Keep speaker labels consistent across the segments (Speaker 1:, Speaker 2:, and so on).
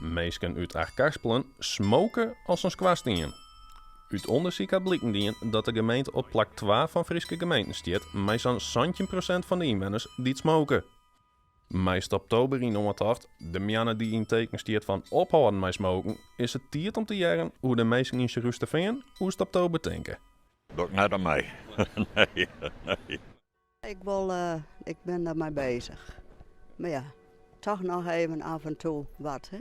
Speaker 1: Minsken út Achtkarspelen smoke as in skoarstien. Ut ûndersyk hat bliken dien dat de gemeente op plak twa fan Fryske gemeenten stiet mei sa'n 17% fan de ynwenners dy't smoke. Mei Stoptober yn oantocht, de moanne dy't yn teken stiet fan ophâlden mei smoken, is it tiid om te hearren hoe de minsken yn Surhústerfean oer Stoptober tinke.
Speaker 2: Doch ik net oan mei. Nee, nee.
Speaker 3: Ik wol, ik bin der mei bezich. Mar ja, toch noch even af en toe wat. Hè?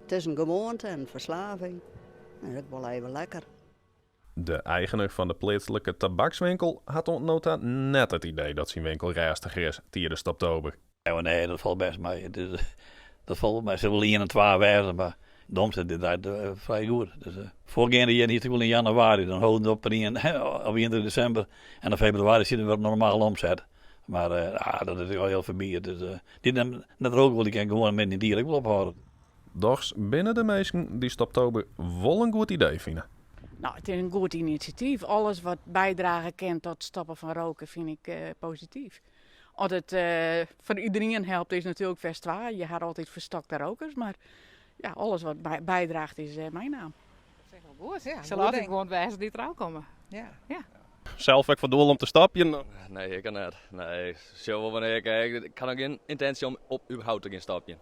Speaker 3: It is in gewoante en in ferslaving. En ek wol even lekker.
Speaker 1: De eigener fan de pleatslike tabakswinkel hat oant no ta net it idee dat syn winkel rêstiger is tidens Stoptober.
Speaker 4: Nee, dat falt bêst mei. It is, dat falt mei. Sil wol ien en twa wêze, mar de omset dit draait frij goed. Dus foargeande jierren hiest ek wol yn januari, dan holden se op per ien of 31 desimber en dan febrewaris siet der wer normale omset. Mar ah, dat is al hiel foarby. Dus dy't net roke wol, dy kin gewoan midden yn it jier ek wol ophâlde.
Speaker 1: Dochs binne der minsken dy't Stoptober wol in goed idee fine.
Speaker 5: No, it is in goed inisjatyf. Alles wat bydrage kin tot stoppen fan roken fyn ik posityf. As it foar iderien helpt is natuerlik fers twa. Je ha altyd ferstokte rokers, mar ja, alles wat bydraacht is meinaam.
Speaker 6: Dat is wel goed, ja. It sil altyd guon wêze dy't derôf komme. Ja. Ja.
Speaker 1: Sels ek fan doel om te stopjen?
Speaker 7: Nee, ik net. Nee, sjoch wol wannear ik, ik ha noch gjin yntinsje om op überhaupt te gean stopjen.